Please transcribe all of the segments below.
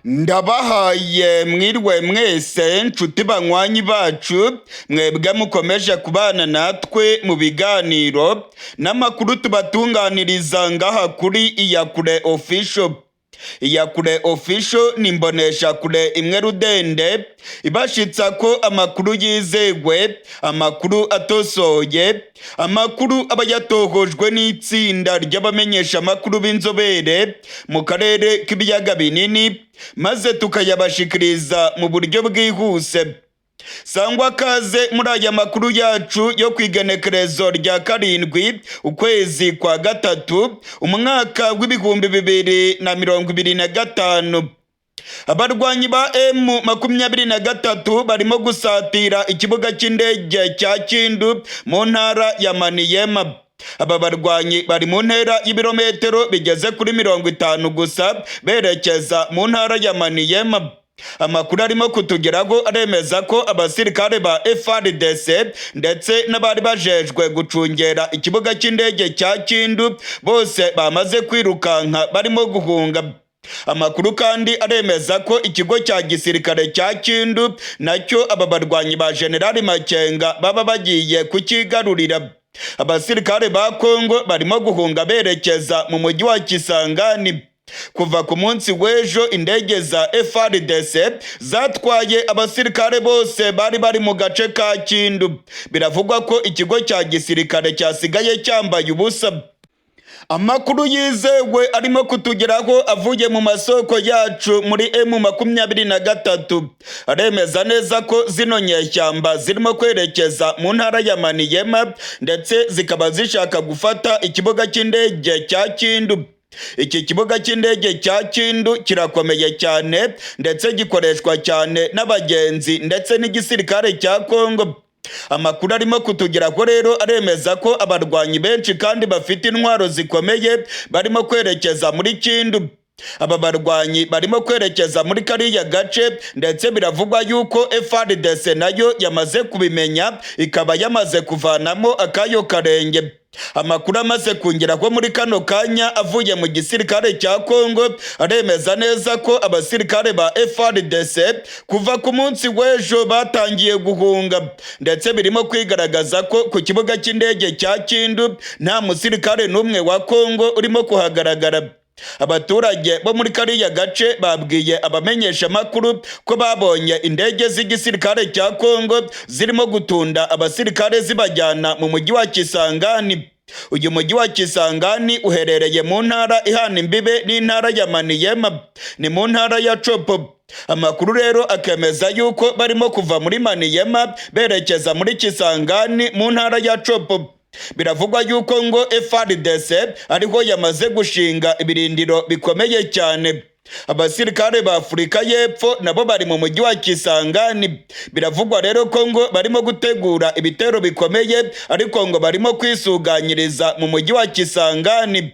Ndabahaye mwiriwe mwese nshuti banywanyi bacu, mwebwe mukomeje kubana natwe mu biganiro n'amakuru tubatunganiriza ngaha kuri Iyakure Official. Iyakure Official ni imboneshakure imwe rudende ibashitsa ko amakuru yizegwe, amakuru atosoye, amakuru aba yatohojwe n'itsinda ry'abamenyeshamakuru b'inzobere mu karere k'ibiyaga binini, maze tukayabashikiriza mu buryo bwihuse. Sangwa kaze muri aya makuru yacu yo kw'igenekerezo rya 7 ukwezi kwa 3 umwaka w'2025. Abarwanyi ba M23 barimo gusatira ikibuga cy'indege cya Kindu mu ntara ya Maniema. Aba barwanyi bari mu ntera y'ibirometero bigeze kuri 50 gusa berekeza mu ntara ya Maniema. Amakuru arimo kutugeraho aremeza ko abasirikare ba FARDC ndetse n'abari bajejwe gucungera ikibuga cy'indege cya Kindu bose bamaze kwirukanka barimo guhunga. Amakuru kandi aremeza ko ikigo cya gisirikare cya Kindu nacyo aba barwanyi ba General Makenga baba bagiye kukigarurira. Abasirikare ba Kongo barimo guhunga berekeza mu mujyi wa Kisangani. Kuva ku munsi w'ejo indege za FARDC zatwaye abasirikare bose bari bari mu gace ka Kindu. Biravugwa ko ikigo cya gisirikare cyasigaye cyambaye ubusa. Amakuru yizewe arimo kutugeraho avuye mu masoko yacu muri M23 aremeza neza ko zino nyeshyamba zirimo kwerekeza mu ntara ya Maniema, ndetse zikaba zishaka gufata ikibuga cy'indege cya Kindu. Iki kibuga cy'indege cya Kindu kirakomeye cyane, ndetse gikoreshwa cyane n'abagenzi ndetse n'igisirikare cya Kongo. Amakuru arimo kutugeraho rero aremeza ko abarwanyi benshi kandi bafite intwaro zikomeye barimo kwerekeza muri Kindu. Aba barwanyi barimo kwerekeza muri kariya gace, ndetse biravugwa yuko FARDC nayo yamaze kubimenya, ikaba yamaze kuvanamo akayo karenge. Amakuru amaze kungeraho muri kano kanya avuye mu gisirikare cya Kongo aremeza neza ko abasirikare ba FARDC kuva ku munsi w'ejo batangiye guhunga, ndetse birimo kwigaragaza ko ku kibuga cy'indege cya Kindu nta musirikare n'umwe wa Kongo urimo kuhagaragara. Abaturage bo muri kariya gace babwiye abamenyeshamakuru ko babonye indege z'igisirikare cya Kongo zirimo gutunda abasirikare zibajyana mu mujyi wa Kisangani. Uyu mujyi wa Kisangani uherereye mu ntara ihana imbibe n'intara ya Maniema, ni mu ntara ya Tshopo. Amakuru rero akemeza yuko barimo kuva muri Maniema berekeza muri Kisangani mu ntara ya Tshopo. Biravugwa yuko ngo FARDC ariho yamaze gushinga ibirindiro bikomeye cyane. Abasirikare ba Afurika y'Epfo nabo bari mu mujyi wa Kisangani. Biravugwa rero ko ngo barimo gutegura ibitero bikomeye, ariko ngo barimo kwisuganyiriza mu mujyi wa Kisangani.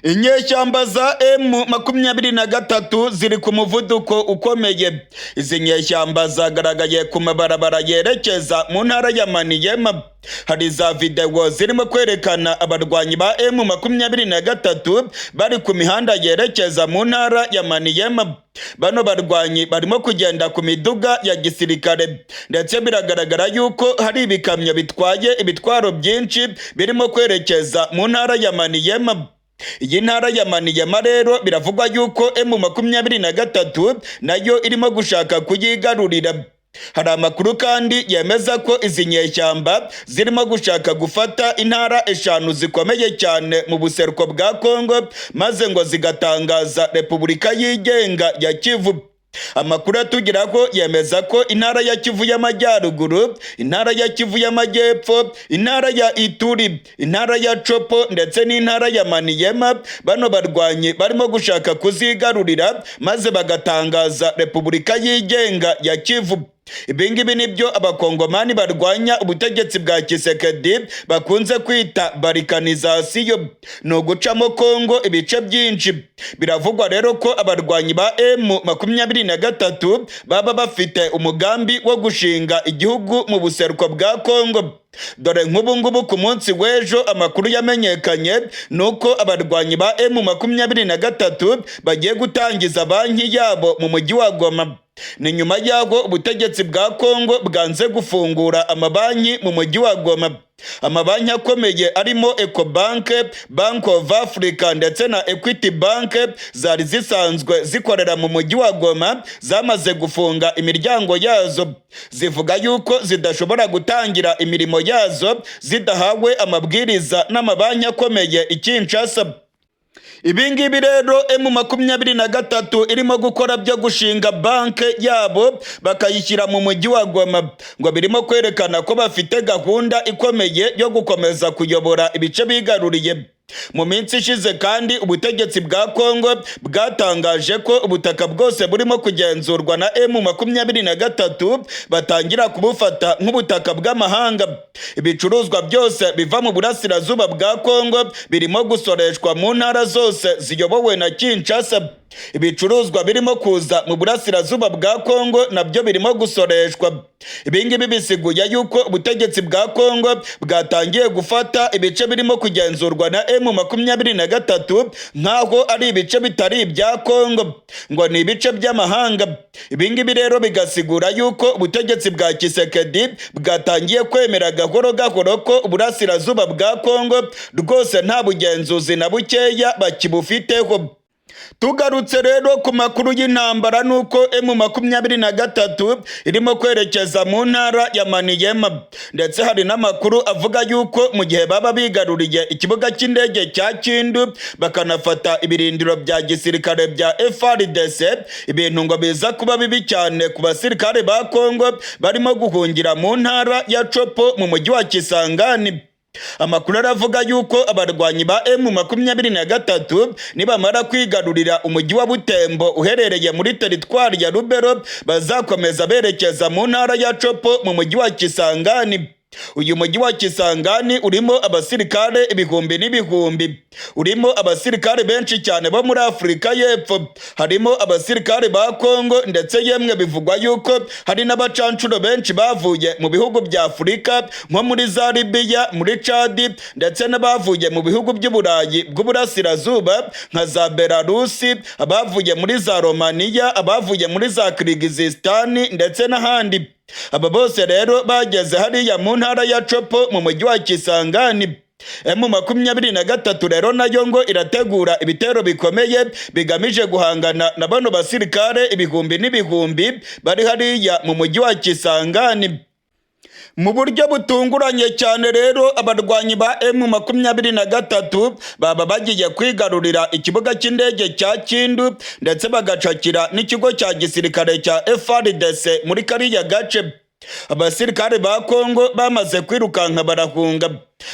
Inyeshyamba za M23 ziri ku muvuduko ukomeye. Izi nyeshyamba zagaragaye ku mabarabara yerekeza mu ntara ya Maniema. Hari za videwo zirimo kwerekana abarwanyi ba M23 bari ku mihanda yerekeza mu ntara ya Maniema. Bano barwanyi barimo kugenda ku miduga ya gisirikare, ndetse biragaragara yuko hari ibikamyo bitwaye ibitwaro byinshi birimo kwerekeza mu ntara ya Maniema. Iyi ntara ya Maniema rero biravugwa yuko M23 nayo irimo gushaka kuyigarurira. Hari amakuru kandi yemeza ko izi nyeshyamba zirimo gushaka gufata intara 5 zikomeye cyane mu buseruko bwa Kongo, maze ngo zigatangaza Repubulika yigenga ya Kivu. Amakuru atugeraho yemeza ko intara ya Kivu y'Amajyaruguru, intara ya Kivu y'Amajyepfo, intara ya Ituri, intara ya Tshopo ndetse n'intara ya Maniema bano barwanyi barimo gushaka kuzigarurira, maze bagatangaza Repubulika yigenga ya Kivu. Ibingibi nibyo abakongomani barwanya ubutegetsi bwa Tshisekedi bakunze kwita balkanization, ni ugucamo Kongo ibice byinshi. Biravugwa rero ko abarwanyi ba M23 baba bafite umugambi wo gushinga igihugu mu buseruko bwa Kongo. Dore nk'ubu ngubu ku munsi w'ejo amakuru yamenyekanye ni uko abarwanyi ba M23 bagiye gutangiza banki yabo mu mujyi wa Goma. Ni nyuma y'aho ubutegetsi bwa Kongo bwanze gufungura amabanki mu mujyi wa Goma. Amabanki akomeye arimo Ecobank, Bank of Africa ndetse na Equity Bank zari zisanzwe zikorera mu mujyi wa Goma zamaze gufunga imiryango yazo, zivuga yuko zidashobora gutangira imirimo yazo zidahawe amabwiriza n'amabanki akomeye i Kinshasa. Ibi ngibi rero M23 irimo gukora byo gushinga banke yabo bakayishyira mu mujyi wa Goma, ngo birimo kwerekana ko bafite gahunda ikomeye yo gukomeza kuyobora ibice bigaruriye. Mu minsi ishize kandi ubutegetsi bwa Kongo bwatangaje ko ubutaka bwose burimo kugenzurwa na M23 batangira kubufata nk'ubutaka bw'amahanga. Ibicuruzwa byose biva mu burasirazuba bwa Kongo birimo gusoreshwa mu ntara zose ziyobowe na Kinshasa. Ibicuruzwa birimo kuza mu burasirazuba bwa Kongo nabyo birimo gusoreshwa. Ibi ngibi bisiguye yuko ubutegetsi bwa Kongo bwatangiye gufata ibice birimo kugenzurwa na M23 nk'aho ari ibice bitari ibya Kongo, ngo ni ibice by'amahanga. Ibi ngibi rero bigasigura yuko ubutegetsi bwa Tshisekedi bwatangiye kwemera gahoro gahoro ko uburasirazuba bwa Kongo rwose nta bugenzuzi na bukeya bakibufiteho. Tugarutse rero ku makuru y'intambara, nuko M23 irimo kwerekeza mu ntara ya Maniema, ndetse hari n'amakuru avuga yuko mu gihe baba bigaruriye ikibuga cy'indege cya Kindu bakanafata ibirindiro bya gisirikare bya FARDC, ibintu ngo biza kuba bibi cyane ku basirikare ba Kongo barimo guhungira mu ntara ya Tshopo mu mujyi wa Kisangani. Amakuru aravuga yuko abarwanyi ba M23 nibamara kwigarurira umujyi wa Butembo uherereye muri teritwari ya Lubero, bazakomeza berekeza mu ntara ya Tshopo mu mujyi wa Kisangani. Uyu mujyi wa Kisangani urimo abasirikare ibihumbi n'ibihumbi, urimo abasirikare benshi cyane bo muri Afurika y'Epfo, harimo abasirikare ba Kongo, ndetse yemwe bivugwa yuko hari n'abacancuro benshi bavuye mu bihugu bya Afurika nko muri za Libiya, muri Chadi, ndetse n'abavuye mu bihugu by'Uburayi bw'Uburasirazuba nka za Belarusi, abavuye muri za Romaniya, abavuye muri za Kirigizisitani ndetse n'ahandi. Aba bose rero bageze hariya mu ntara ya Tshopo mu mujyi wa Kisangani. M23 rero nayo ngo irategura ibitero bikomeye bigamije guhangana na bano basirikare ibihumbi n'ibihumbi bari hariya mu mujyi wa Kisangani. Mu buryo butunguranye cyane rero, abarwanyi ba M23 baba bagiye kwigarurira ikibuga cy'indege cya Kindu ndetse bagacakira n'ikigo cya gisirikare cya FARDC muri kariya gace. Abasirikare ba Kongo bamaze kwirukanka barahunga.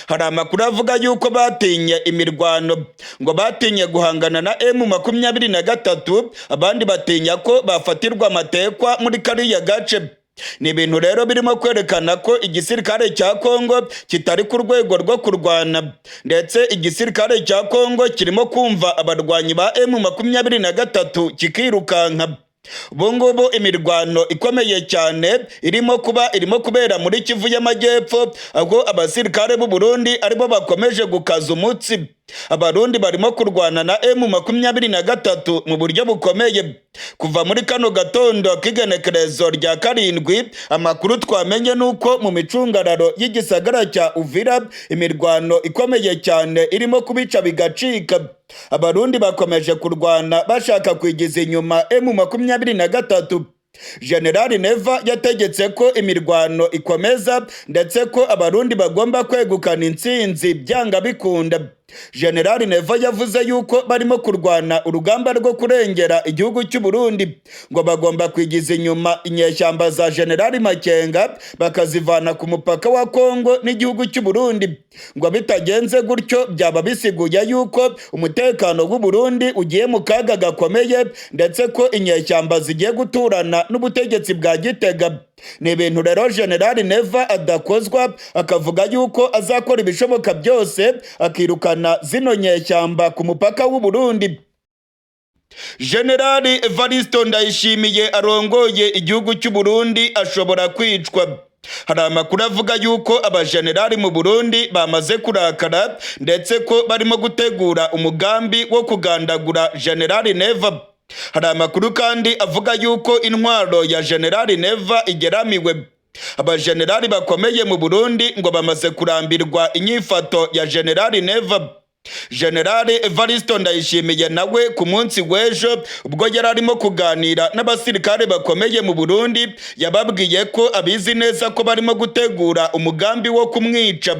Hari amakuru avuga yuko batinye imirwano, ngo batinye guhangana na M23, abandi batinya ko bafatirwa amatekwa muri kariya gace. Ni ibintu rero birimo kwerekana ko igisirikare cya Kongo kitari ku rwego rwo kurwana, ndetse igisirikare cya Kongo kirimo kumva abarwanyi ba M23 kikirukanka. Ubu ngubu imirwano ikomeye cyane irimo kuba, irimo kubera muri Kivu y'Amajyepfo, aho abasirikare b'u Burundi aribo bakomeje gukaza umutsi. Abarundi barimo kurwana na M23 mu buryo bukomeye kuva muri kano gatondo k'igenekerezo rya 7. Amakuru twamenye nuko mu micungararo y'igisagara cya Uvira imirwano ikomeye cyane irimo kubica bigacika. Abarundi bakomeje kurwana bashaka kwigiza inyuma M23. Generali Neva yategetse ko imirwano ikomeza, ndetse ko Abarundi bagomba kwegukana intsinzi byanga bikunda. Generali Neva yavuze yuko barimo kurwana urugamba rwo kurengera igihugu cy'u Burundi, ngo bagomba kwigiza inyuma inyeshyamba za Generali Makenga bakazivana ku mupaka wa Kongo n'igihugu cy'u Burundi. Ngo bitagenze gutyo byaba bisiguye yuko umutekano w'u Burundi ugiye mu kaga gakomeye, ndetse ko inyeshyamba zigiye guturana n'ubutegetsi bwa Gitega. Ni ibintu rero Generali Neva adakozwa, akavuga yuko azakora ibishoboka byose akirukana zino nyeshyamba ku mupaka w'u Burundi. Generali Evaristo Ndayishimiye arongoye igihugu cy'u Burundi ashobora kwicwa. Hari amakuru avuga yuko abajenerali mu Burundi bamaze kurakara, ndetse ko barimo gutegura umugambi wo kugandagura Generali Neva. Hari amakuru kandi avuga yuko intwaro ya Generali Neva igeramiwe. Abajenerali bakomeye mu Burundi ngo bamaze kurambirwa inyifato ya Generali Neva. Generali Evaristo Ndayishimiye nawe ku munsi w'ejo, ubwo yari arimo kuganira n'abasirikare bakomeye mu Burundi, yababwiye ko abizi neza ko barimo gutegura umugambi wo kumwica.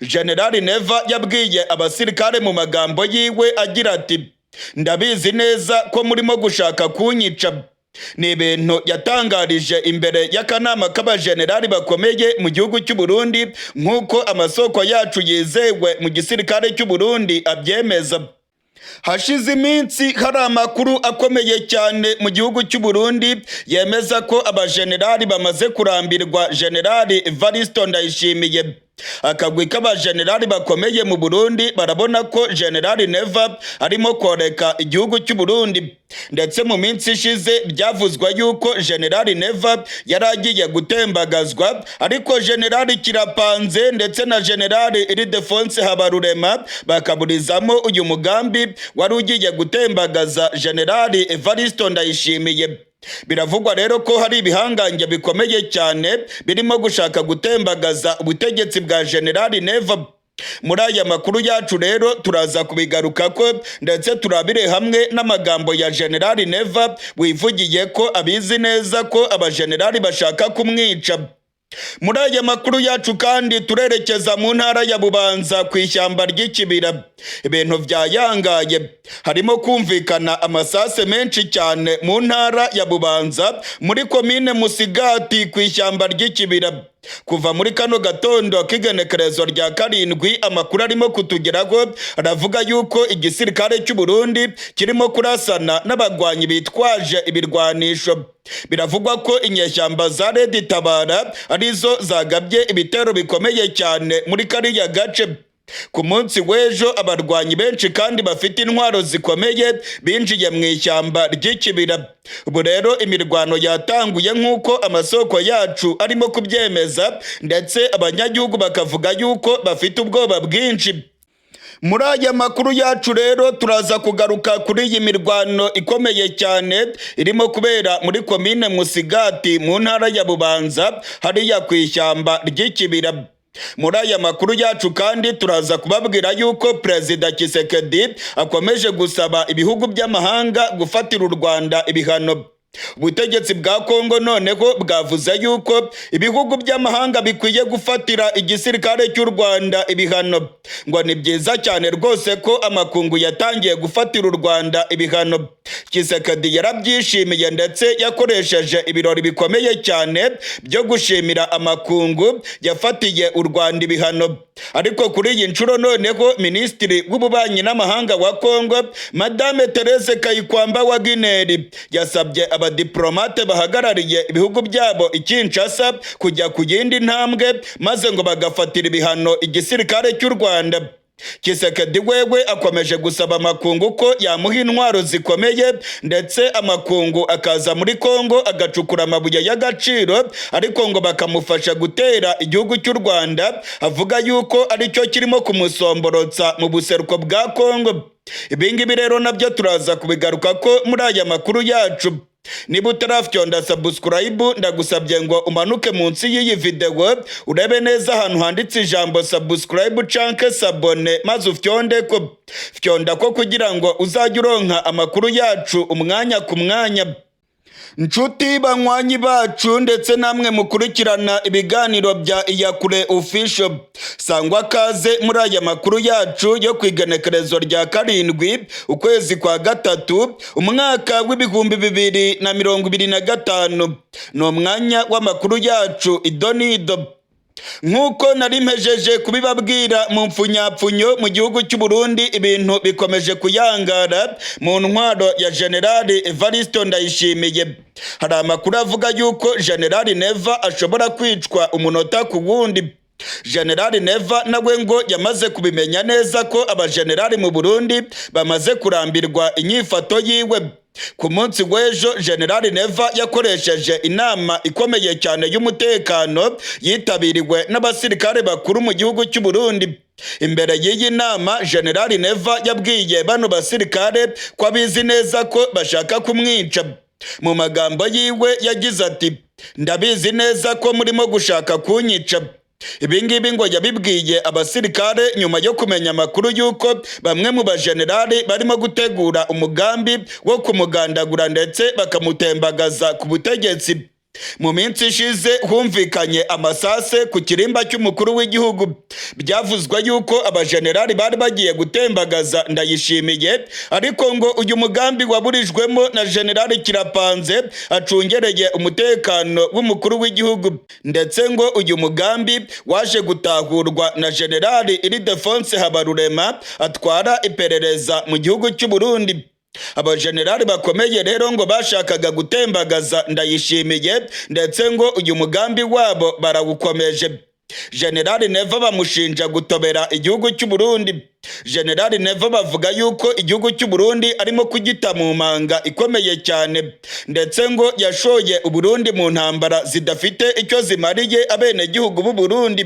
Generali Neva yabwiye abasirikare mu magambo yiwe agira ati: "Ndabizi neza ko murimo gushaka kunyica." Ni ibintu yatangarije imbere y'akanama k'abajenerali bakomeye mu gihugu cy'u Burundi, nk'uko amasoko yacu yizewe mu gisirikare cy'u Burundi abyemeza. Hashize iminsi hari amakuru akomeye cyane mu gihugu cy'u Burundi yemeza ko abajenerali bamaze kurambirwa Generali Evaristo Ndayishimiye. Akagwi k'abajenerali bakomeye mu Burundi barabona ko Generali Neva arimo koreka igihugu cy'u Burundi, ndetse mu minsi ishize byavuzwe yuko Generali Neva yari agiye gutembagazwa, ariko Generali Kirapanze ndetse na Generali Ildefonse Habarurema bakaburizamo uyu mugambi wari ugiye gutembagaza Generali Evaristo Ndayishimiye. Biravugwa rero ko hari ibihangange bikomeye cyane birimo gushaka gutembagaza ubutegetsi bwa Generali Neva. Muri aya makuru yacu rero turaza kubigarukako, ndetse turabire hamwe n'amagambo ya Generali Neva wivugiye ko abizi neza ko abajenerali bashaka kumwica. Muri aya makuru yacu kandi turerekeza mu ntara ya Bubanza ku ishyamba ry'Ikibira. Ibintu byayangaye, harimo kumvikana amasase menshi cyane mu ntara ya Bubanza, muri komine Musigati, ku ishyamba ry'Ikibira. Kuva muri kano gatondo k'igenekerezo rya 7, amakuru arimo kutugeraho aravuga yuko igisirikare cy'u Burundi kirimo kurasana n'abagwanyi bitwaje ibirwanisho. Biravugwa ko inyeshyamba za Red Tabara arizo zagabye ibitero bikomeye cyane muri kariya gace. Ku munsi w'ejo, abarwanyi benshi kandi bafite intwaro zikomeye binjiye mu ishyamba ry'Ikibira. Ubu rero imirwano yatanguye, nk'uko amasoko yacu arimo kubyemeza, ndetse abanyagihugu bakavuga yuko bafite ubwoba bwinshi. Muri aya makuru yacu rero turaza kugaruka kuri iyi mirwano ikomeye cyane irimo kubera muri komine Musigati mu ntara ya Bubanza, hariya ku ishyamba ry'Ikibira. Muri aya makuru yacu kandi turaza kubabwira yuko Perezida Tshisekedi akomeje gusaba ibihugu by'amahanga gufatira u Rwanda ibihano. Ubutegetsi bwa Kongo noneho bwavuze yuko ibihugu by'amahanga bikwiye gufatira igisirikare cy'u Rwanda ibihano. Ngo ni byiza cyane rwose ko amakungu yatangiye gufatira u Rwanda ibihano. Tshisekedi yarabyishimiye, ndetse yakoresheje ibirori bikomeye cyane byo gushimira amakungu yafatiye u Rwanda ibihano. Ariko kuri iyi nshuro noneho Minisitiri w'Ububanyi n'Amahanga wa Kongo, Madame Therese Kayikwamba Wagner, yasabye abadiplomate bahagarariye ibihugu byabo i Kinshasa kujya ku yindi ntambwe, maze ngo bagafatira ibihano igisirikare cy'u Rwanda. Tshisekedi wewe akomeje gusaba amakungu ko yamuha intwaro zikomeye, ndetse amakungu akaza muri Kongo agacukura amabuye y'agaciro, ariko ngo bakamufasha gutera igihugu cy'u Rwanda, avuga yuko aricyo kirimo kumusomborotsa mu buseruko bwa Kongo. Ibingibi rero nabyo turaza kubigaruka ko muri aya makuru yacu. Niba utarafyonda subscribe, ndagusabye ngo umanuke munsi y'iyi video urebe neza ahantu handitse ijambo subscribe canke s'abonner, maze ufyonde ko. Fyonda ko kugira ngo uzajye uronka amakuru yacu umwanya ku mwanya. Nshuti banywanyi bacu, ndetse namwe mukurikirana ibiganiro bya Iyakure Official, sangwa kaze muri aya makuru yacu yo ku igenekerezo rya 7, ukwezi kwa 3, umwaka w'2025. Ni umwanya w'amakuru yacu idonido. Nk'uko nari mpejeje kubibabwira mu mfunyapfunyo, mu gihugu cy'u Burundi ibintu bikomeje kuyangara mu ntwaro ya Generali Evaristo Ndayishimiye. Hari amakuru avuga yuko Generali Neva ashobora kwicwa umunota ku wundi. Generali Neva nawe ngo yamaze kubimenya neza ko abajenerali mu Burundi bamaze kurambirwa inyifato yiwe. Ku munsi w'ejo, General Neva yakoresheje inama ikomeye cyane y'umutekano yitabiriwe n'abasirikare bakuru mu gihugu cy'u Burundi. Imbere y'iyi nama, General Neva yabwiye bano basirikare ko abizi neza ko bashaka kumwica. Mu magambo yiwe yagize ati: "Ndabizi neza ko murimo gushaka kunyica." Ibi ngibi ngo yabibwiye abasirikare nyuma yo kumenya amakuru y'uko bamwe mu bajenerali barimo gutegura umugambi wo kumugandagura ndetse bakamutembagaza ku butegetsi. Mu minsi ishize humvikanye amasase ku kirimba cy'umukuru w'igihugu. Byavuzwe yuko abajenerali bari bagiye gutembagaza Ndayishimiye, ariko ngo uyu mugambi waburijwemo na Generali Kirapanze acungereye umutekano w'umukuru w'igihugu, ndetse ngo uyu mugambi waje gutahurwa na Generali Ildefonse Habarurema atwara iperereza mu gihugu cy'u Burundi. Abajenerali bakomeye rero ngo bashakaga gutembagaza Ndayishimiye, ndetse ngo uyu mugambi wabo barawukomeje. Generali Neva bamushinja gutobera igihugu cy'u Burundi. Generali Neva bavuga yuko igihugu cy'u Burundi arimo kugita mu manga ikomeye cyane, ndetse ngo yashoye Uburundi mu ntambara zidafite icyo zimariye abenegihugu b'u Burundi.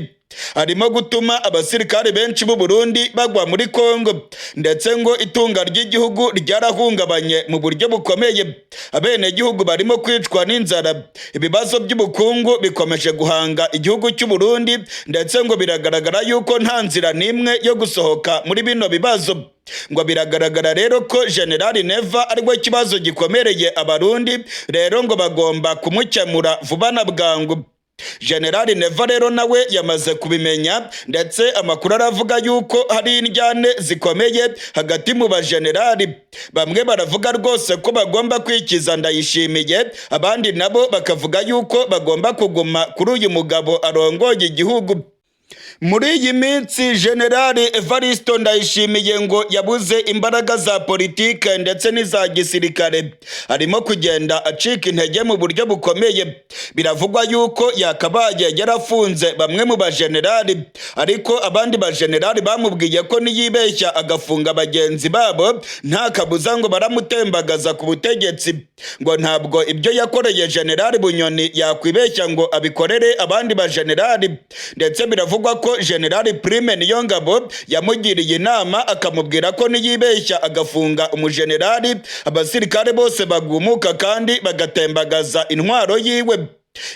Arimo gutuma abasirikare benshi b'u Burundi bagwa muri Kongo, ndetse ngo itunga ry'igihugu ryarahungabanye mu buryo bukomeye. Abenegihugu barimo kwicwa n'inzara, ibibazo by'ubukungu bikomeje guhanga igihugu cy'u Burundi, ndetse ngo biragaragara yuko nta nzira n'imwe yo gusohoka muri bino bibazo. Ngo biragaragara rero ko General Neva ari we kibazo gikomereye Abarundi, rero ngo bagomba kumukemura vuba na bwangu. General Neva rero nawe yamaze kubimenya, ndetse amakuru aravuga yuko hari indyane zikomeye hagati mu bajenerali. Bamwe baravuga rwose ko bagomba kwikiza Ndayishimiye, abandi nabo bakavuga yuko bagomba kuguma kuri uyu mugabo arongoye igihugu. Muri iyi minsi General Evaristo Ndayishimiye ngo yabuze imbaraga za politike ndetse n'iza gisirikare, arimo kugenda acika intege mu buryo bukomeye. Biravugwa yuko yakabaye yarafunze bamwe mu bajenerali, ariko abandi bajenerali bamubwiye ko niyibeshya agafunga bagenzi babo, nta kabuza ngo baramutembagaza ku butegetsi. Ngo ntabwo ibyo yakoreye Generali Bunyoni yakwibeshya ngo abikorere abandi bajenerali. Ndetse biravugwa ko Generali Prime Niyongabo yamugiriye inama, akamubwira ko niyibeshya agafunga umujenerali, abasirikare bose bagumuka kandi bagatembagaza intwaro yiwe.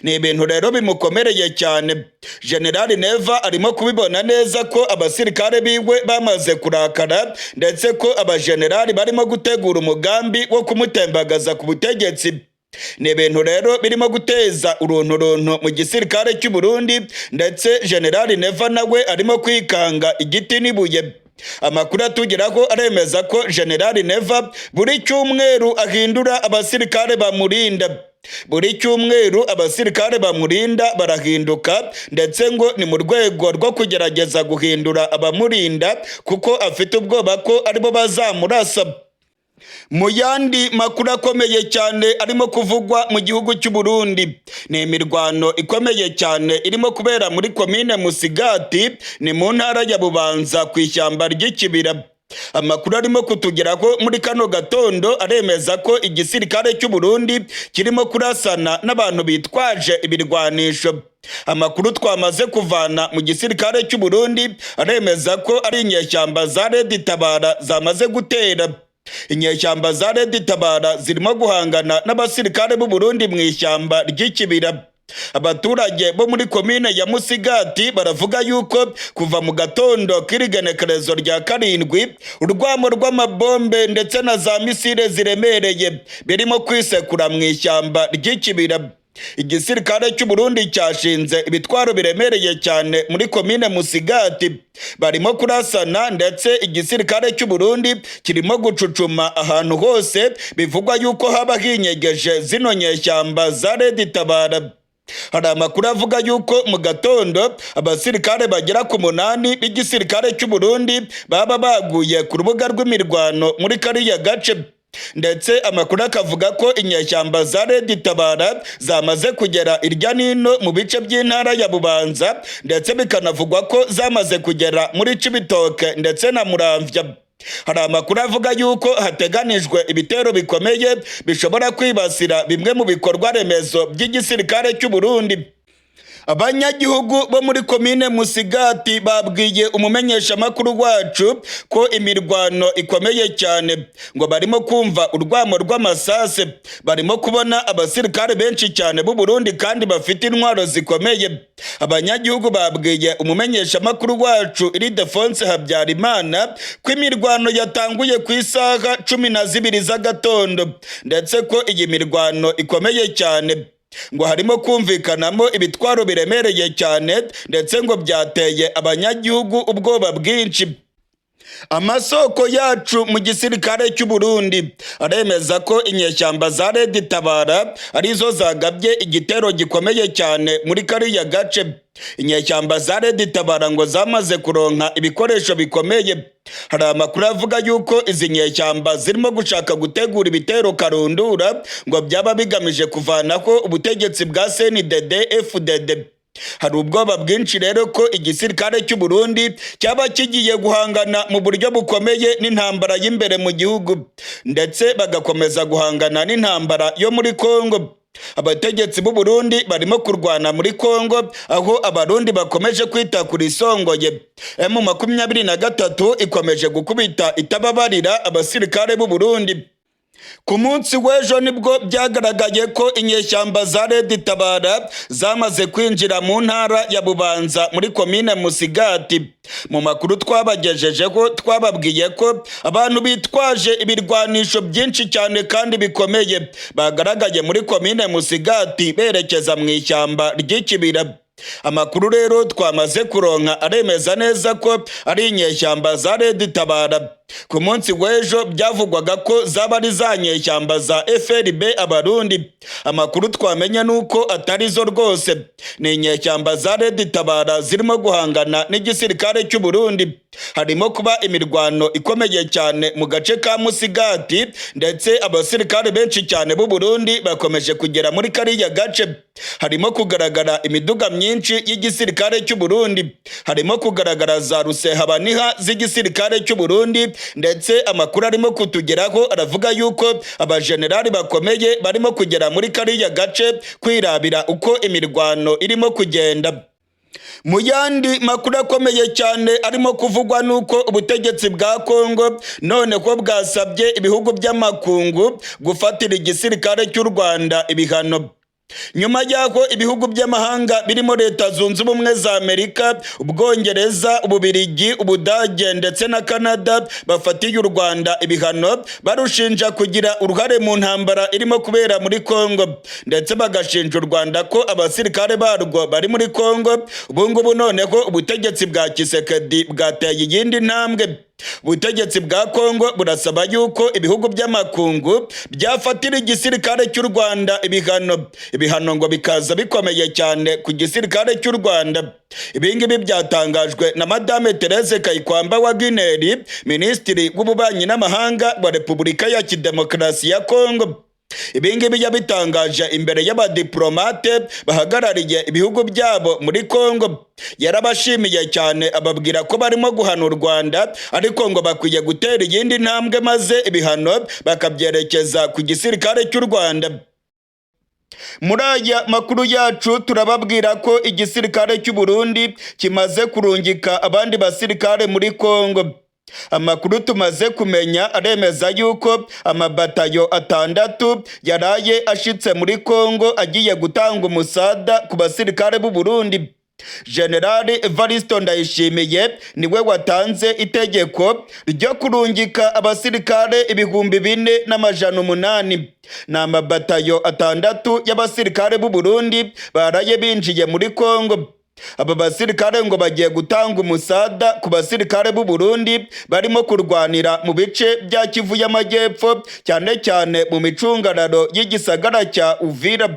Ni ibintu rero bimukomereye cyane. Generali Neva arimo kubibona neza ko abasirikare biwe bamaze kurakara, ndetse ko abajenerali barimo gutegura umugambi wo kumutembagaza ku butegetsi. Ni ibintu rero birimo guteza urunturuntu mu gisirikare cy'u Burundi, ndetse Generali Neva nawe arimo kwikanga igiti n'ibuye. Amakuru atugeraho aremeza ko Generali Neva buri cyumweru ahindura abasirikare bamurinda. Buri cyumweru abasirikare bamurinda barahinduka, ndetse ngo ni mu rwego rwo kugerageza guhindura abamurinda kuko afite ubwoba ko aribo bazamurasa. Mu yandi makuru akomeye cyane arimo kuvugwa mu gihugu cy'u Burundi, ni imirwano ikomeye cyane irimo kubera muri komine Musigati, ni mu ntara ya Bubanza, ku ishyamba ry'Ikibira. Amakuru arimo kutugeraho muri kano gatondo aremeza ko igisirikare cy'u Burundi kirimo kurasana n'abantu bitwaje ibirwanisho. Amakuru twamaze kuvana mu gisirikare cy'u Burundi aremeza ko ari inyeshyamba za Red Tabara zamaze gutera. Inyeshyamba za Red Tabara zirimo guhangana n'abasirikare b'u Burundi mu ishyamba ry'Ikibira. Abaturage bo muri komine ya Musigati baravuga yuko kuva mu gatondo k'irigenekerezo rya 7, urwamo rw'amabombe ndetse na za misile ziremereye birimo kwisekura mu ishyamba ry'Ikibira. Igisirikare cy'u Burundi cyashinze ibitwaro biremereye cyane muri komine Musigati, barimo kurasana, ndetse igisirikare cy'u Burundi kirimo gucucuma ahantu hose bivugwa yuko haba hinyegeje zino nyeshyamba za Red Tabara. Hari amakuru avuga yuko mu gatondo abasirikare bagera ku 8 b'igisirikare cy'u Burundi baba baguye ku rubuga rw'imirwano muri kariya gace, ndetse amakuru akavuga ko inyeshyamba za Red Tabara zamaze kugera irya nino mu bice by'intara ya Bubanza, ndetse bikanavugwa ko zamaze kugera muri Cibitoke ndetse na Muramvya. Hari amakuru avuga yuko hateganijwe ibitero bikomeye bishobora kwibasira bimwe mu bikorwa remezo by'igisirikare cy'u Burundi. Abanyagihugu bo muri komine Musigati babwiye umumenyeshamakuru wacu ko imirwano ikomeye cyane, ngo barimo kumva urwamo rw'amasase, barimo kubona abasirikare benshi cyane b'u Burundi kandi bafite intwaro zikomeye. Abanyagihugu babwiye umumenyeshamakuru wacu Ildefonse Habyarimana ko imirwano yatanguye ku isaha 12 z'agatondo, ndetse ko iyi mirwano ikomeye cyane, ngo harimo kumvikanamo ibitwaro biremereye cyane, ndetse ngo byateye abanyagihugu ubwoba bwinshi. Amasoko yacu mu gisirikare cy'u Burundi aremeza ko inyeshyamba za Red Tabara arizo zagabye igitero gikomeye cyane muri kariya gace. Inyeshyamba za Red Tabara ngo zamaze kuronka ibikoresho bikomeye. Hari amakuru avuga yuko izi nyeshyamba zirimo gushaka gutegura ibitero karundura, ngo byaba bigamije kuvanaho ubutegetsi bwa CNDD FDD. Hari ubwoba bwinshi rero ko igisirikare cy'u Burundi cyaba kigiye guhangana mu buryo bukomeye n'intambara y'imbere mu gihugu, ndetse bagakomeza guhangana n'intambara yo muri Kongo. Abategetsi b'u Burundi barimo kurwana muri Kongo, aho Abarundi bakomeje kwita kuri isongoye. M23 ikomeje gukubita itababarira abasirikare b'u Burundi. Ku munsi w'ejo nibwo byagaragaye ko inyeshyamba za Red Tabara zamaze kwinjira mu ntara ya Bubanza muri komine Musigati. Mu makuru twabagejejeho twababwiye ko abantu bitwaje ibirwanisho byinshi cyane kandi bikomeye bagaragaye muri komine Musigati berekeza mu ishyamba ry'Ikibira. Amakuru rero twamaze kuronka aremeza neza ko ari inyeshyamba za Red Tabara. Ku munsi w'ejo byavugwaga ko zaba ari za nyeshyamba za FRB Abarundi. Amakuru twamenya nuko atari zo rwose, ni inyeshyamba za Red Tabara zirimo guhangana n'igisirikare cy'u Burundi. Harimo kuba imirwano ikomeye cyane mu gace ka Musigati, ndetse abasirikare benshi cyane b'u Burundi bakomeje kugera muri kariya gace. Harimo kugaragara imiduga myinshi y'igisirikare cy'u Burundi, harimo kugaragara za rusehabaniha z'igisirikare cy'u Burundi, ndetse amakuru arimo kutugeraho aravuga yuko abajenerali bakomeye barimo kugera muri kariya gace kwirabira uko imirwano irimo kugenda. Mu yandi makuru akomeye cyane arimo kuvugwa nuko ubutegetsi bwa Kongo none ko bwasabye ibihugu by'amakungu gufatira igisirikare cy'u Rwanda ibihano. Nyuma y'aho ibihugu by'amahanga birimo Leta Zunze Ubumwe za Amerika, Ubwongereza, Ububirigi, Ubudage ndetse na Canada bafatiye u Rwanda ibihano barushinja kugira uruhare mu ntambara irimo kubera muri Kongo, ndetse bagashinja u Rwanda ko abasirikare barwo bari muri Kongo, ubu ngubu noneho ubutegetsi bwa Tshisekedi bwateye iyindi ntambwe. Ubutegetsi bwa Kongo burasaba yuko ibihugu by'amakungu byafatira igisirikare cy'u Rwanda ibihano, ibihano ngo bikaza bikomeye cyane ku gisirikare cy'u Rwanda. Ibingibi byatangajwe na Madame Therese Kayikwamba Wagner, Minisitiri w'Ububanyi n'Amahanga wa Repubulika ya Kidemokarasi ya Kongo. Ibingibi yabitangaje imbere y'abadiplomate bahagarariye ibihugu byabo muri Kongo. Yarabashimiye cyane, ababwira ko barimo guhana u Rwanda, ariko ngo bakwiye gutera iyindi ntambwe maze ibihano bakabyerekeza ku gisirikare cy'u Rwanda. Muri aya makuru yacu turababwira ko igisirikare cy'u Burundi kimaze kurungika abandi basirikare muri Kongo. Amakuru tumaze kumenya aremeza yuko amabatayo 6 yaraye ashitse muri Kongo agiye gutanga umusada ku basirikare b'u Burundi. Generali Evaristo Ndayishimiye niwe watanze itegeko ryo kurungika abasirikare 4800. Ni amabatayo 6 y'abasirikare b'u Burundi baraye binjiye muri Kongo. Aba basirikare ngo bagiye gutanga umusada ku basirikare b'u Burundi barimo kurwanira mu bice bya Kivu y'Amajyepfo, cyane cyane mu micungararo y'igisagara cya Uvira.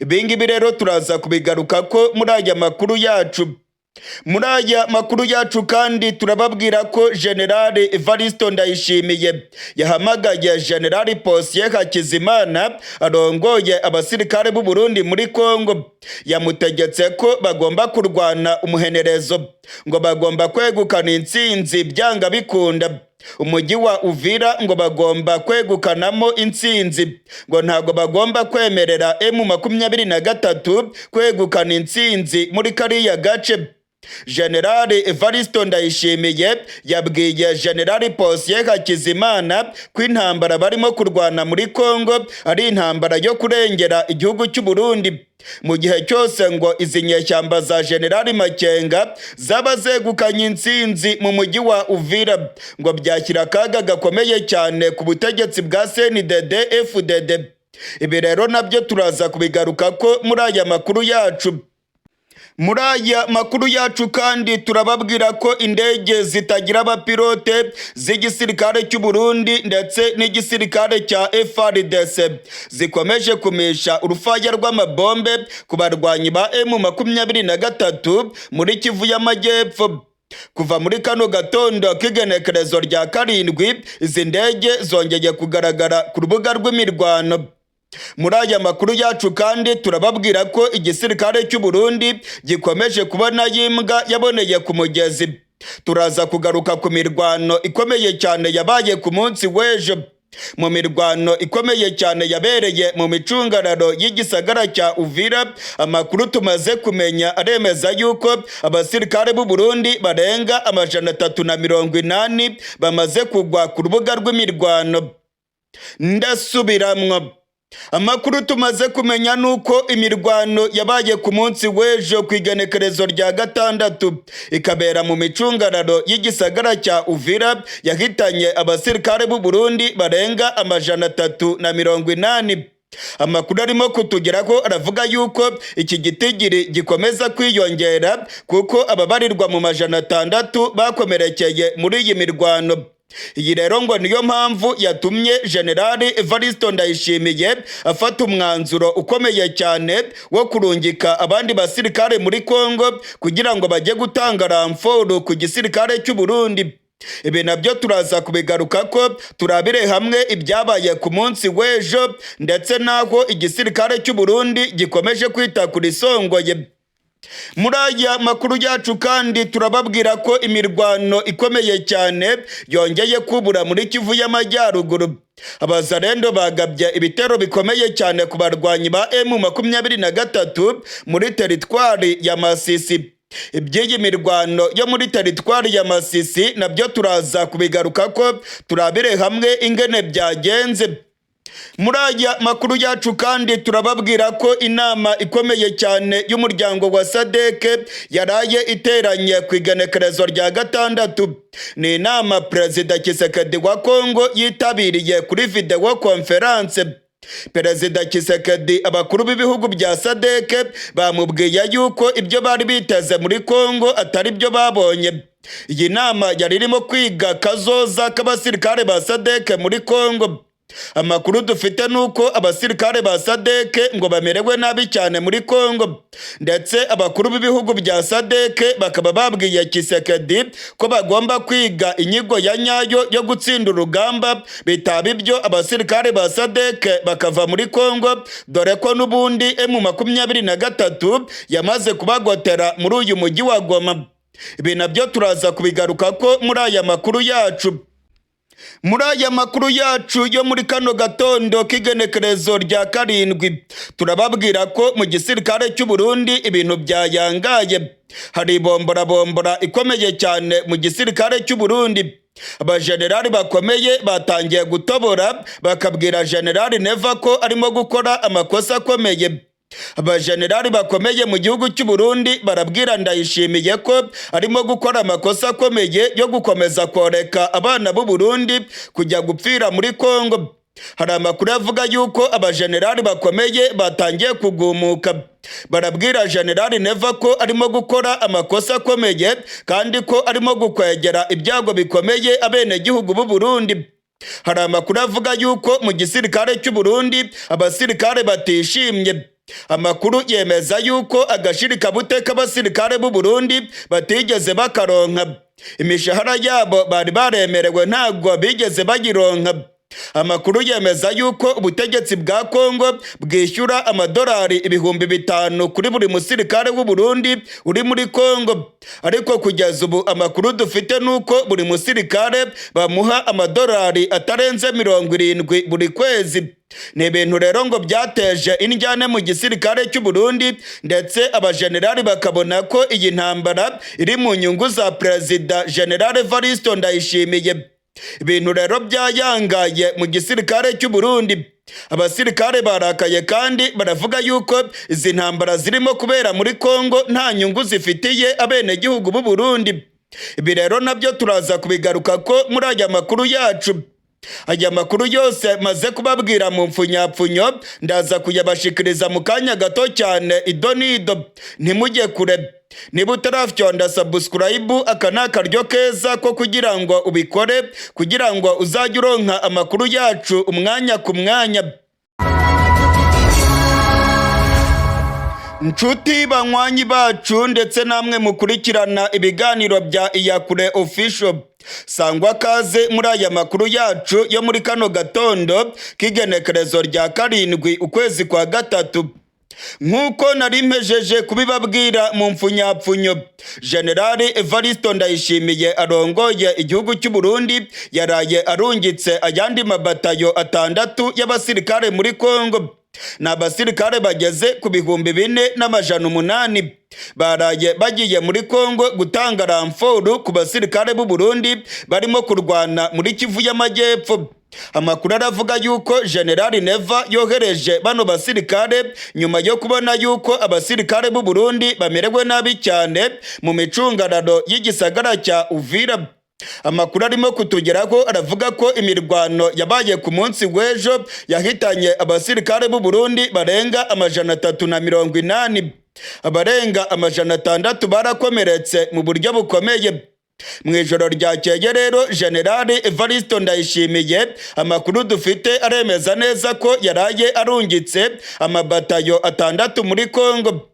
Ibingibi rero turaza kubigaruka ko muri aya makuru yacu. Muri aya makuru yacu kandi turababwira ko Generali Evaristo Ndayishimiye yahamagaye Generali Posier Hakizimana arongoye abasirikare b'u Burundi muri Kongo. Yamutegetse ko bagomba kurwana umuhenerezo, ngo bagomba kwegukana intsinzi byanga bikunda. Umujyi wa Uvira ngo bagomba kwegukanamo intsinzi, ngo ntabwo bagomba kwemerera M23 kwegukana intsinzi muri kariya gace. Generali Evaristo Ndayishimiye yabwiye Generali Posiye Hakizimana ko intambara barimo kurwana muri Kongo ari intambara yo kurengera igihugu cy'u Burundi. Mu gihe cyose ngo izi nyeshyamba za Generali Makenga zaba zegukanye intsinzi mu mujyi wa Uvira, ngo byashyira akaga gakomeye cyane ku butegetsi bwa CNDD FDD. Ibi rero nabyo turaza kubigaruka ko muri aya makuru yacu. Muri aya makuru yacu kandi turababwira ko indege zitagira abapilote z'igisirikare cy'u Burundi ndetse n'igisirikare cya FARDC zikomeje kumisha urufaya rw'amabombe ku barwanyi ba M23 muri Kivu y'Amajyepfo. Kuva muri kano gatondo k'igenekerezo rya 7, izi ndege zongeye kugaragara ku rubuga rw'imirwano. Muri aya makuru yacu kandi turababwira ko igisirikare cy'u Burundi gikomeje kubona y'imbwa yaboneye ku mugezi. Turaza kugaruka ku mirwano ikomeye cyane yabaye ku munsi w'ejo. Mu mirwano ikomeye cyane yabereye mu micungararo y'igisagara cya Uvira, amakuru tumaze kumenya aremeza yuko abasirikare b'u Burundi barenga 380 bamaze kugwa ku rubuga rw'imirwano. Ndasubiramwo. Amakuru tumaze kumenya nuko imirwano yabaye ku munsi w'ejo ku igenekerezo rya 6, ikabera mu micungararo y'igisagara cya Uvira, yahitanye abasirikare b'u Burundi barenga 380. Amakuru arimo kutugeraho aravuga yuko iki gitigiri gikomeza kwiyongera, kuko ababarirwa mu 600 bakomerekeye muri iyi mirwano. Iyi rero ngo niyo mpamvu yatumye Generali Evaristo Ndayishimiye afata umwanzuro ukomeye cyane wo kurungika abandi basirikare muri Kongo kugira ngo bajye gutanga renfort ku gisirikare cy'u Burundi. Ibi nabyo turaza kubigaruka ko turabire hamwe ibyabaye ku munsi w'ejo ndetse n'aho igisirikare cy'u Burundi gikomeje kwita ku risongoye. Muri aya makuru yacu kandi turababwira ko imirwano ikomeye cyane yongeye kubura muri Kivu y'Amajyaruguru. Abazarendo bagabye ibitero bikomeye cyane ku barwanyi ba M23 muri teritwari ya Masisi. Iby'iyi mirwano yo muri teritwari ya Masisi nabyo turaza kubigaruka ko turabire hamwe ingene byagenze. Muri aya makuru yacu kandi turababwira ko inama ikomeye cyane y'umuryango wa SADC yaraye iteranye ku igenekerezo rya 6. Ni inama Perezida Tshisekedi wa Kongo yitabiriye kuri vidéo conférence. Perezida Tshisekedi, abakuru b'ibihugu bya SADC bamubwiye yuko ibyo bari biteze muri Kongo atari byo babonye. Iyi nama yari irimo kwiga kazoza k'abasirikare ba SADC muri Kongo. Amakuru dufite nuko abasirikare ba SADC ngo bamerewe nabi cyane muri Kongo, ndetse abakuru b'ibihugu bya SADC bakaba babwiye Tshisekedi ko bagomba kwiga inyigo ya nyayo yo gutsinda urugamba, bitaba ibyo abasirikare ba SADC bakava muri Kongo, dore ko n'ubundi M23 yamaze kubagotera muri uyu mujyi wa Goma. Ibi nabyo turaza kubigaruka ko muri aya makuru yacu. Muri aya makuru yacu yo muri kano gatondo k'igenekerezo rya 7, turababwira ko mu gisirikare cy'u Burundi ibintu byayangaye. Hari ibomborabombora ikomeye cyane mu gisirikare cy'u Burundi. Abajenerali bakomeye batangiye gutobora, bakabwira Generali Neva ko arimo gukora amakosa akomeye. Abajenerali bakomeye mu gihugu cy'u Burundi barabwira Ndayishimiye ko arimo gukora amakosa akomeye yo gukomeza koreka abana b'u Burundi kujya gupfira muri Kongo. Hari amakuru avuga yuko abajenerali bakomeye batangiye kugumuka, barabwira Generali Neva ko arimo gukora amakosa akomeye kandi ko arimo gukwegera ibyago bikomeye abenegihugu b'u Burundi. Hari amakuru avuga yuko mu gisirikare cy'u Burundi abasirikare batishimye. Amakuru yemeza yuko agashirikabute k'abasirikare b'u Burundi batigeze bakaronka. Imishahara yabo bari baremerewe ntabwo bigeze bagironka. Amakuru yemeza yuko ubutegetsi bwa Kongo bwishyura amadolari 5000 kuri buri musirikare w'u Burundi uri muri Kongo, ariko kugeza ubu amakuru dufite nuko buri musirikare bamuha amadolari atarenze 70 buri kwezi. Ni ibintu rero ngo byateje indyane mu gisirikare cy'u Burundi, ndetse abajenerali bakabona ko iyi ntambara iri mu nyungu za Perezida General Evaristo Ndayishimiye. Ibintu rero byayangaye mu gisirikare cy'u Burundi. Abasirikare barakaye kandi baravuga yuko izi ntambara zirimo kubera muri Kongo nta nyungu zifitiye abenegihugu b'u Burundi. Ibi rero nabyo turaza kubigaruka ko muri aya makuru yacu. Aya makuru yose maze kubabwira mu mfunyapfunyo ndaza kuyabashikiriza mu kanya gato cyane idonido, ntimujye kure. Niba utarafyonda subscribe, aka ni akaryo keza ko kugira ngo ubikore, kugira ngo uzajye uronka amakuru yacu umwanya ku mwanya. Nshuti banywanyi bacu ndetse namwe mukurikirana ibiganiro bya Iyakure Official, sangwa kaze muri aya makuru yacu yo muri kano gatondo k'igenekerezo rya 7 ukwezi kwa 3. Nk'uko nari mpejeje kubibabwira mu mfunyapfunyo, General Evaristo Ndayishimiye arongoye igihugu cy'u Burundi yaraye arungitse ayandi mabatayo 6 y'abasirikare muri Kongo. Ni abasirikare bageze ku 4800 baraye bagiye muri Kongo gutanga ramforu ku basirikare b'u Burundi barimo kurwana muri Kivu y'Amajyepfo. Amakuru aravuga yuko General Neva yohereje bano basirikare nyuma yo kubona yuko abasirikare b'u Burundi bamerewe nabi cyane mu micungararo y'igisagara cya Uvira. Amakuru arimo kutugeraho aravuga ko imirwano yabaye ku munsi w'ejo yahitanye abasirikare b'u Burundi barenga 380, abarenga 600 barakomeretse mu buryo bukomeye. Mu ijoro ryakeye rero General Evaristo Ndayishimiye amakuru dufite aremeza neza ko yaraye arungitse amabatayo 6 muri Kongo.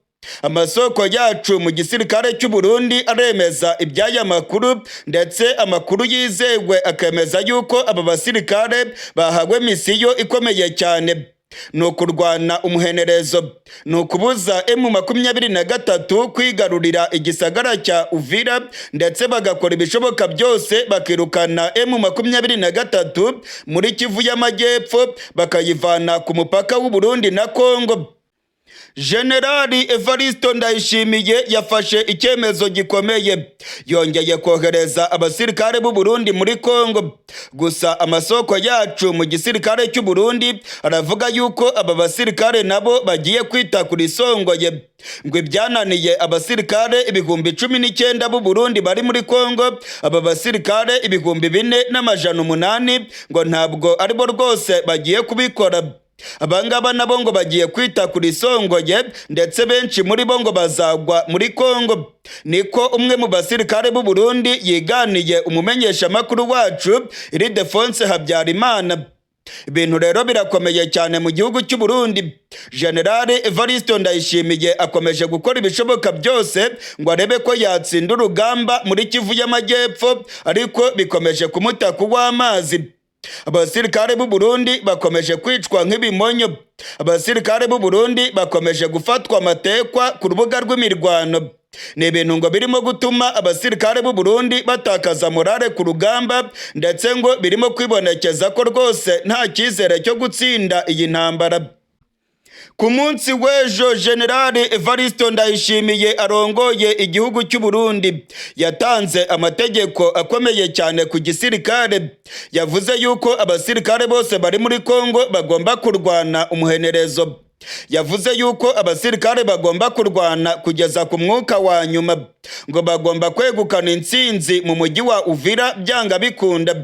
Amasoko yacu mu gisirikare cy'u Burundi aremeza iby'aya makuru, ndetse amakuru yizewe akemeza yuko aba basirikare bahawe misiyo ikomeye cyane. Ni ukurwana umuhenerezo, ni ukubuza M23 kwigarurira igisagara cya Uvira, ndetse bagakora ibishoboka byose bakirukana M23 muri Kivu y'Amajyepfo, bakayivana ku mupaka w'u Burundi na Kongo. General Evaristo Ndayishimiye yafashe icyemezo gikomeye, yongeye kohereza abasirikare b'u Burundi muri Kongo. Gusa amasoko yacu mu gisirikare cy'u Burundi aravuga yuko aba basirikare nabo bagiye kwita kuri songoye, ngo ibyananiye abasirikare 19,000 b'u Burundi bari muri Kongo, aba basirikare 4800 ngo ntabwo aribo rwose bagiye kubikora. Abangaba nabo ngo bagiye kwita kuri songoye, ndetse benshi muri bo ngo bazagwa muri Kongo. Niko umwe mu basirikare b'u Burundi yiganiye umumenyesha makuru wacu Ildefonse Habyarimana. Ibintu rero birakomeye cyane mu gihugu cy'u Burundi. General Evaristo Ndayishimiye akomeje gukora ibishoboka byose ngo arebe ko yatsinda urugamba muri Kivu y'Amajyepfo, ariko bikomeje kumuta kuw'amazi. Abasirikare b'u Burundi bakomeje kwicwa nk'ibimonyo. Abasirikare b'u Burundi bakomeje gufatwa amatekwa ku rubuga rw'imirwano. Ni ibintu ngo birimo gutuma abasirikare b'u Burundi batakaza morale ku rugamba, ndetse ngo birimo kwibonekeza ko rwose nta cyizere cyo gutsinda iyi ntambara. Ku munsi w'ejo General Evaristo Ndayishimiye arongoye igihugu cy'u Burundi yatanze amategeko akomeye cyane ku gisirikare. Yavuze yuko abasirikare bose bari muri Kongo bagomba kurwana umuhenerezo. Yavuze yuko abasirikare bagomba kurwana kugeza ku mwuka wa nyuma, ngo bagomba kwegukana intsinzi mu mujyi wa Uvira byanga bikunda.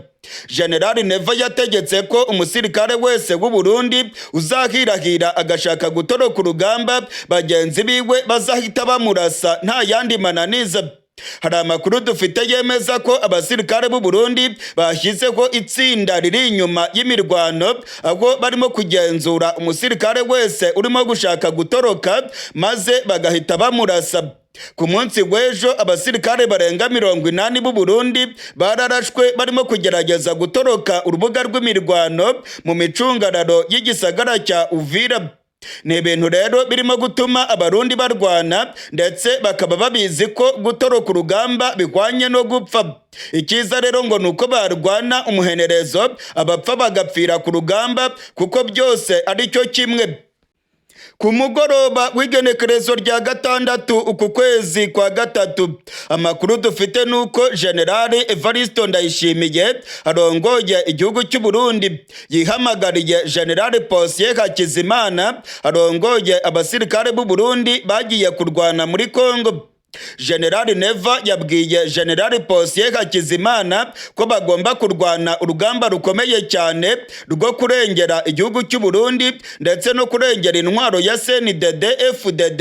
General Neva yategetse ko umusirikare wese w'u Burundi uzahirahira agashaka gutoroka urugamba, bagenzi biwe bazahita bamurasa nta yandi mananiza. Hari amakuru dufite yemeza ko abasirikare b'u Burundi bashyizeho itsinda riri inyuma y'imirwano, aho barimo kugenzura umusirikare wese urimo gushaka gutoroka maze bagahita bamurasa. Ku munsi w'ejo abasirikare barenga 80 b'u Burundi bararashwe barimo kugerageza gutoroka urubuga rw'imirwano mu micungararo y'igisagara cya Uvira. Ni ibintu rero birimo gutuma Abarundi barwana, ndetse bakaba babizi ko gutoroka urugamba bihwanye no gupfa. Icyiza rero ngo ni uko barwana umuhenerezo, abapfa bagapfira ku rugamba, kuko byose ari cyo kimwe. Ku mugoroba w'igenekerezo rya 6 uku kwezi kwa 3, amakuru dufite ni uko Generali Evaristo Ndayishimiye arongoye igihugu cy'u Burundi yihamagariye Generali Posiye Hakizimana arongoye abasirikare b'u Burundi bagiye kurwana muri Kongo. Generali Neva yabwiye Generali Posiye Hakizimana ko bagomba kurwana urugamba rukomeye cyane rwo kurengera igihugu cy'u Burundi ndetse no kurengera intwaro ya CNDD FDD.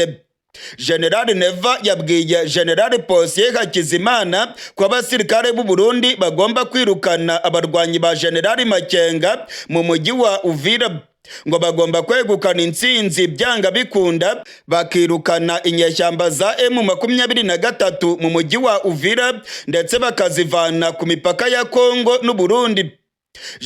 Generali Neva yabwiye Generali Posiye Hakizimana ko abasirikare b'u Burundi bagomba kwirukana abarwanyi ba Generali Makenga mu mujyi wa Uvira, ngo bagomba kwegukana intsinzi byanga bikunda, bakirukana inyeshyamba za M23 mu mujyi wa Uvira, ndetse bakazivana ku mipaka ya Kongo n'u Burundi.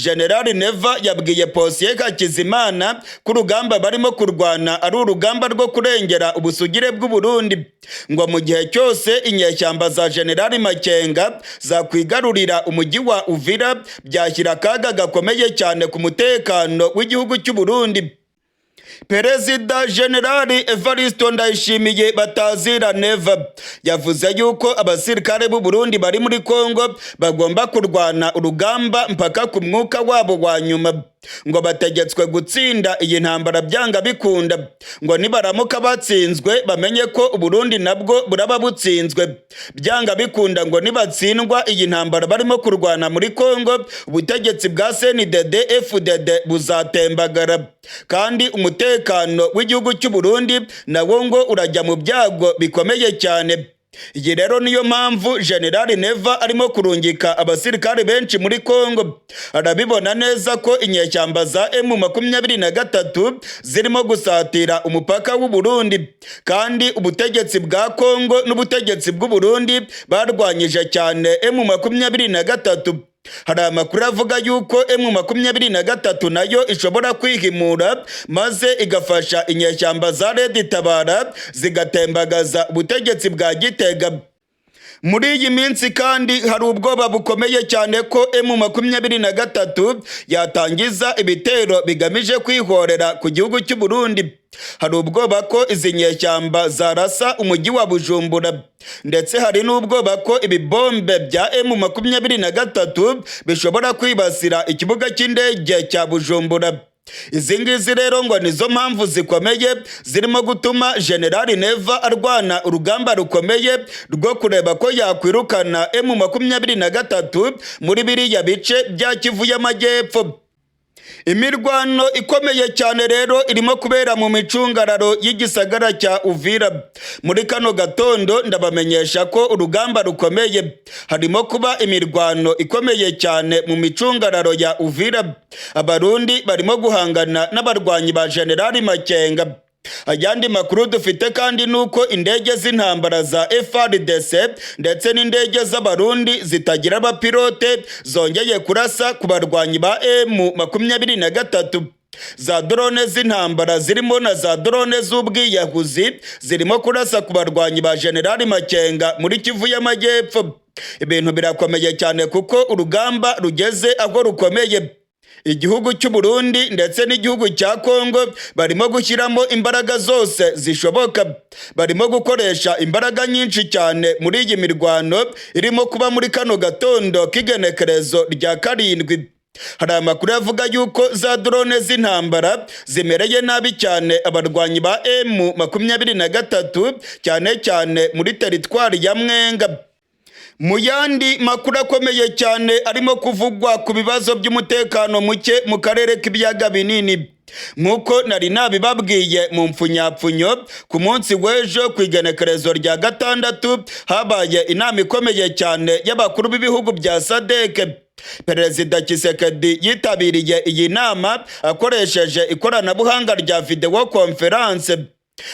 Generali Neva yabwiye Posiye Hakizimana ko urugamba barimo kurwana ari urugamba rwo kurengera ubusugire bw'u Burundi, ngo mu gihe cyose inyeshyamba za Generali Makenga zakwigarurira umujyi wa Uvira byashyira akaga gakomeye cyane ku mutekano w'igihugu cy'u Burundi. Perezida Generali Evaristo Ndayishimiye batazira Neva yavuze yuko abasirikare b'u Burundi bari muri Kongo bagomba kurwana urugamba mpaka ku mwuka wabo wa nyuma, ngo bategetswe gutsinda iyi ntambara byanga bikunda, ngo nibaramuka batsinzwe bamenye ko Uburundi nabwo buraba butsinzwe byanga bikunda, ngo nibatsindwa iyi ntambara barimo kurwana muri Kongo, ubutegetsi bwa CNDD FDD buzatembagara, kandi umutekano w'igihugu cy'u Burundi nawo ngo urajya mu byago bikomeye cyane. Iyi rero niyo mpamvu Generali Neva arimo kurungika abasirikare benshi muri Kongo. Arabibona neza ko inyeshyamba za M23 zirimo gusatira umupaka w'u Burundi, kandi ubutegetsi bwa Kongo n'ubutegetsi bw'u Burundi barwanyije cyane M23. Hari amakuru avuga yuko M23 nayo ishobora kwihimura maze igafasha inyeshyamba za Red Tabara zigatembagaza ubutegetsi bwa Gitega. Muri iyi minsi kandi hari ubwoba bukomeye cyane ko M23 yatangiza ibitero bigamije kwihorera ku gihugu cy'u Burundi. Hari ubwoba ko izi nyeshyamba zarasa umujyi wa Bujumbura, ndetse hari n'ubwoba ko ibibombe bya M23 bishobora kwibasira ikibuga cy'indege cya Bujumbura. Izi ngizi rero ngo nizo mpamvu zikomeye zirimo gutuma Generali Neva arwana urugamba rukomeye rwo kureba ko yakwirukana M23 muri biriya bice bya Kivu y'Amajyepfo. Imirwano ikomeye cyane rero irimo kubera mu micungararo y'igisagara cya Uvira. Muri kano gatondo ndabamenyesha ko urugamba rukomeye, harimo kuba imirwano ikomeye cyane mu micungararo ya Uvira. Abarundi barimo guhangana n'abarwanyi ba Generali Makenga. Ayandi makuru dufite kandi nuko indege z'intambara za FARDC ndetse n'indege z'Abarundi zitagira abapilote zongeye kurasa ku barwanyi ba M23. Za drone z'intambara zirimo na za drone z'ubwiyahuzi zirimo kurasa ku barwanyi ba Generali Makenga muri Kivu y'Amajyepfo. Ibintu birakomeye cyane kuko urugamba rugeze aho rukomeye. Igihugu cy'u Burundi ndetse n'igihugu cya Kongo barimo gushyiramo imbaraga zose zishoboka, barimo gukoresha imbaraga nyinshi cyane muri iyi mirwano irimo kuba muri kano gatondo k'igenekerezo rya 7. Hari amakuru avuga yuko za drone z'intambara zimereye nabi cyane abarwanyi ba M23, cyane cyane muri teritwari ya Mwenga. Mu yandi makuru akomeye cyane arimo kuvugwa ku bibazo by'umutekano muke mu karere k'ibiyaga binini, nk'uko nari nabibabwiye mu mfunyapfunyo, ku munsi w'ejo ku igenekerezo rya 6 habaye inama ikomeye cyane y'abakuru b'ibihugu bya SADC. Perezida Tshisekedi yitabiriye iyi nama akoresheje ikoranabuhanga rya video conference.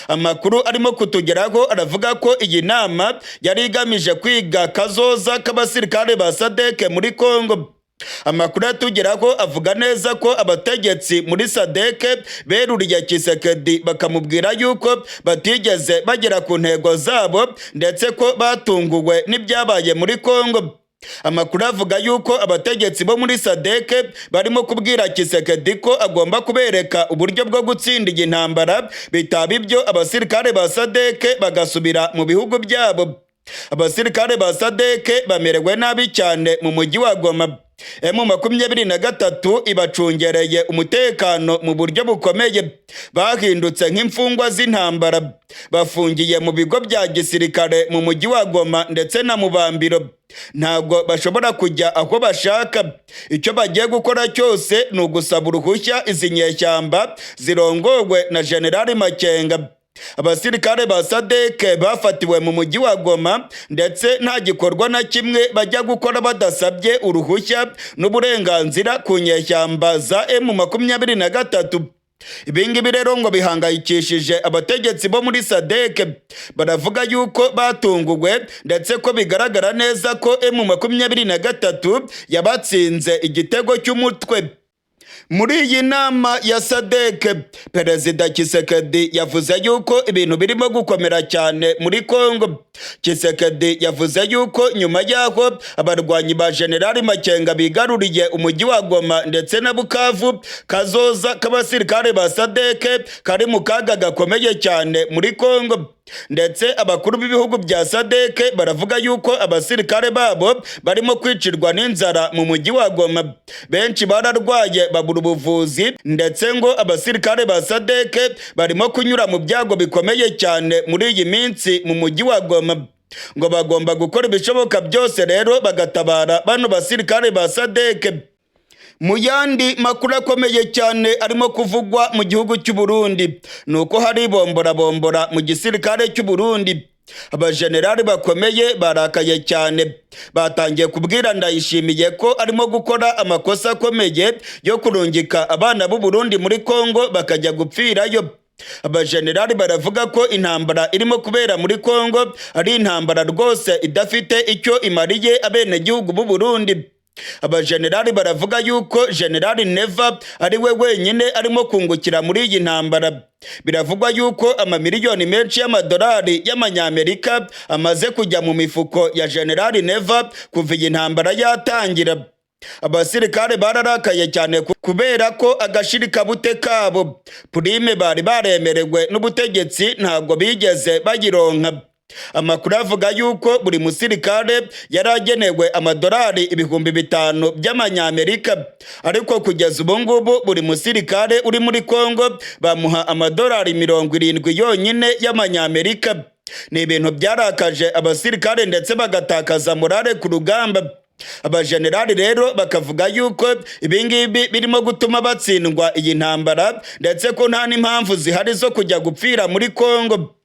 Amakuru arimo kutugeraho aravuga ko iyi nama yari igamije kwiga kazoza k'abasirikare ba SADC muri Kongo. Amakuru atugeraho avuga neza ko abategetsi muri SADC beruriye Tshisekedi bakamubwira yuko batigeze bagera ku ntego zabo, ndetse ko batunguwe n'ibyabaye muri Kongo. Amakuru avuga yuko abategetsi bo muri SADC barimo kubwira Tshisekedi ko agomba kubereka uburyo bwo gutsinda iyi ntambara, bitaba ibyo abasirikare ba SADC bagasubira mu bihugu byabo. Abasirikare ba SADC bamerewe nabi cyane mu mujyi wa Goma. M23 ibacungereye umutekano mu buryo bukomeye, bahindutse nk'imfungwa z'intambara, bafungiye mu bigo bya gisirikare mu mujyi wa Goma ndetse na Mubambiro. Ntabwo bashobora kujya aho bashaka. Icyo bagiye gukora cyose ni ugusaba uruhushya izi nyeshyamba zirongowe na Generali Makenga. Abasirikare ba SADC bafatiwe mu mujyi wa Goma, ndetse nta gikorwa na kimwe bajya gukora badasabye uruhushya n'uburenganzira ku nyeshyamba za M23. Ibi ngibi rero ngo bihangayikishije abategetsi bo muri SADC. Baravuga yuko batunguwe, ndetse ko bigaragara neza ko M23 yabatsinze igitego cy'umutwe. Muri iyi nama ya SADC, Perezida Tshisekedi yavuze yuko ibintu birimo gukomera cyane muri Kongo. Tshisekedi yavuze yuko nyuma y'aho abarwanyi ba Generali Makenga bigaruriye umujyi wa Goma ndetse na Bukavu, kazoza k'abasirikare ba SADC kari mu kaga gakomeye cyane muri Kongo. Ndetse abakuru b'ibihugu bya SADC baravuga yuko abasirikare babo barimo kwicirwa n'inzara mu mujyi wa Goma. Benshi bararwaye babura ubuvuzi, ndetse ngo abasirikare ba SADC barimo kunyura mu byago bikomeye cyane muri iyi minsi mu mujyi wa Goma. Ngo bagomba gukora ibishoboka byose rero bagatabara bano basirikare ba SADC. Mu yandi makuru akomeye cyane arimo kuvugwa mu gihugu cy'u Burundi ni uko hari bomborabombora mu gisirikare cy'u Burundi. Abajenerali bakomeye barakaye cyane, batangiye kubwira Ndayishimiye ko arimo gukora amakosa akomeye yo kurungika abana b'u Burundi muri Kongo bakajya gupfirayo. Abajenerali baravuga ko intambara irimo kubera muri Kongo ari intambara rwose idafite icyo imariye abenegihugu b'u Burundi. Abajenerali baravuga yuko Generali Neva ari we wenyine arimo kungukira muri iyi ntambara. Biravugwa yuko amamiliyoni menshi y'amadolari y'amanyamerika amaze kujya mu mifuko ya Generali Neva kuva iyi ntambara yatangira. Abasirikare bararakaye cyane kubera ko agashirikabute kabo, prime bari baremerewe n'ubutegetsi, ntabwo bigeze bayironka. Amakuru avuga yuko buri musirikare yari agenewe amadolari 5000 by'amanyamerika, ariko kugeza ubu ngubu buri musirikare uri muri Kongo bamuha amadolari 70 yonyine y'amanyamerika. Ni ibintu byarakaje abasirikare ndetse bagatakaza morale ku rugamba. Abajenerali rero bakavuga yuko ibingibi birimo gutuma batsindwa iyi ntambara, ndetse ko nta n'impamvu zihari zo kujya gupfira muri Kongo.